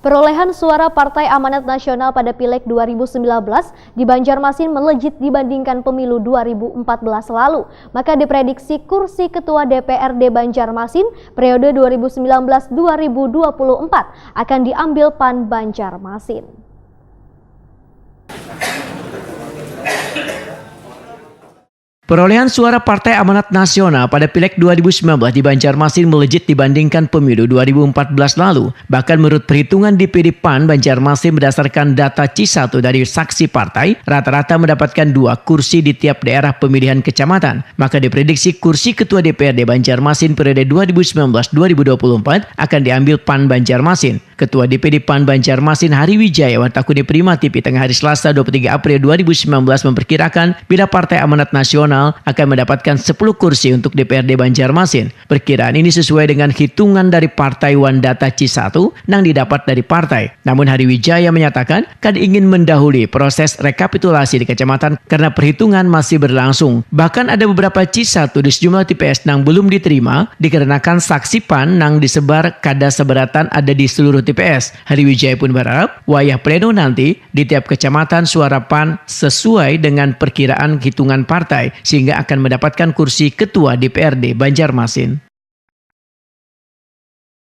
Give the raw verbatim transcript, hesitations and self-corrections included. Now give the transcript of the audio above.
Perolehan suara Partai Amanat Nasional pada Pileg dua ribu sembilan belas di Banjarmasin melejit dibandingkan pemilu dua ribu empat belas lalu. Maka diprediksi kursi ketua D P R D Banjarmasin periode dua ribu sembilan belas dua ribu dua puluh empat akan diambil PAN Banjarmasin. Perolehan suara Partai Amanat Nasional pada Pileg dua ribu sembilan belas di Banjarmasin melejit dibandingkan pemilu dua ribu empat belas lalu. Bahkan menurut perhitungan D P D PAN Banjarmasin berdasarkan data C satu dari saksi partai, rata-rata mendapatkan dua kursi di tiap daerah pemilihan kecamatan. Maka diprediksi kursi ketua D P R D Banjarmasin periode dua ribu sembilan belas dua ribu dua puluh empat akan diambil PAN Banjarmasin. Ketua D P D PAN Banjarmasin Hari Wijaya Watakuni Prima T V Tengah Hari Selasa dua puluh tiga April dua ribu sembilan belas memperkirakan bila Partai Amanat Nasional akan mendapatkan sepuluh kursi untuk D P R D Banjarmasin. Perkiraan ini sesuai dengan hitungan dari partai wan data C satu nang didapat dari partai. Namun Hari Wijaya menyatakan kada ingin mendahului proses rekapitulasi di kecamatan karena perhitungan masih berlangsung. Bahkan ada beberapa C satu di sejumlah T P S nang belum diterima dikarenakan saksi PAN nang disebar kada seberatan ada di seluruh T P S. Hari Wijaya pun berharap wayah pleno nanti di tiap kecamatan suara PAN sesuai dengan perkiraan hitungan partai sehingga akan mendapatkan kursi ketua D P R D Banjarmasin.